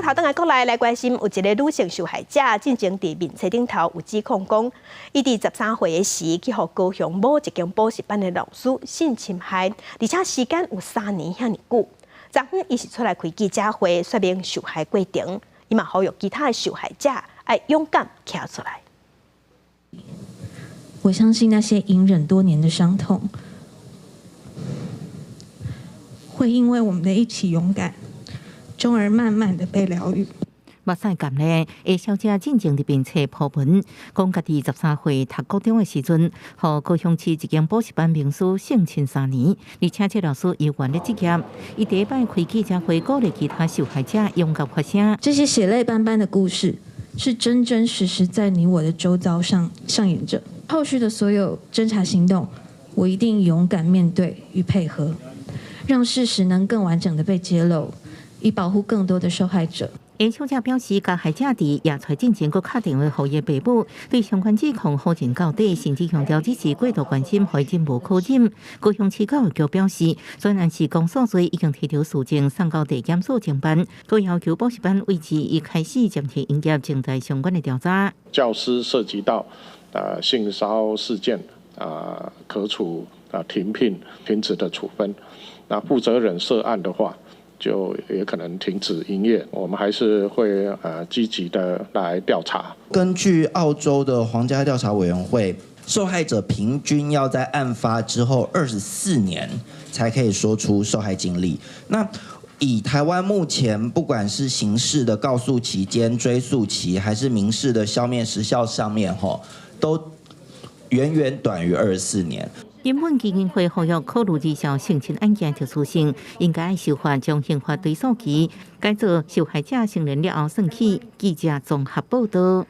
頭轉來國內來關心，有一个女性受害者進前佇面冊頂頭有指控講，伊佇13歲的時去予高雄某一間補習班的老師性侵害，而且時間有3年遐爾久。昨昏伊是出來開記者會說明受害過程，伊嘛呼籲其他的受害者愛勇敢徛出來。我相信那些隱忍多年的傷痛，會因為我們的一起勇敢，終而慢慢的被療癒。目屎乾咧，A 小姐進前佇面冊 po 文，講家己13歲讀高中的時陣，予高雄市一間補習班名師性侵三年，而且這老師猶原咧執業。伊第一擺開記者會，鼓勵其他受害者勇敢發聲。這些血淚斑斑的故事，是真真實實在你我的周遭上上演着。後續的所有偵查行動，我一定勇敢面對與配合，讓事實能更完整的被揭露，以保護更多的受害者。 A 小姐表示，加害者佇驗出進前，閣敲電話予伊爸母，對相關指控否認到底，甚至強調只是過度關心，回真無可忍。高雄市教育局表示，雖然是公訴罪，已經提出訴狀送到地檢署偵辦，閣要求補習班維持一開始暫停營業，正在相關的調查。教師涉及到性騷事件啊，可處停聘、停職的處分。那負責人涉案的話，就也可能停止營業，我們還是會積極的來調查。根據澳洲的皇家調查委員會，受害者平均要在案發之後24年才可以說出受害經歷。那以台灣目前不管是刑事的告訴期間、追訴期，還是民事的消滅時效上面，吼，都遠遠短於24年。人本基金會呼籲考慮兒少性侵案件特殊性，應該修法將刑法追訴期改做受害者成年了後算起。記者綜合報道。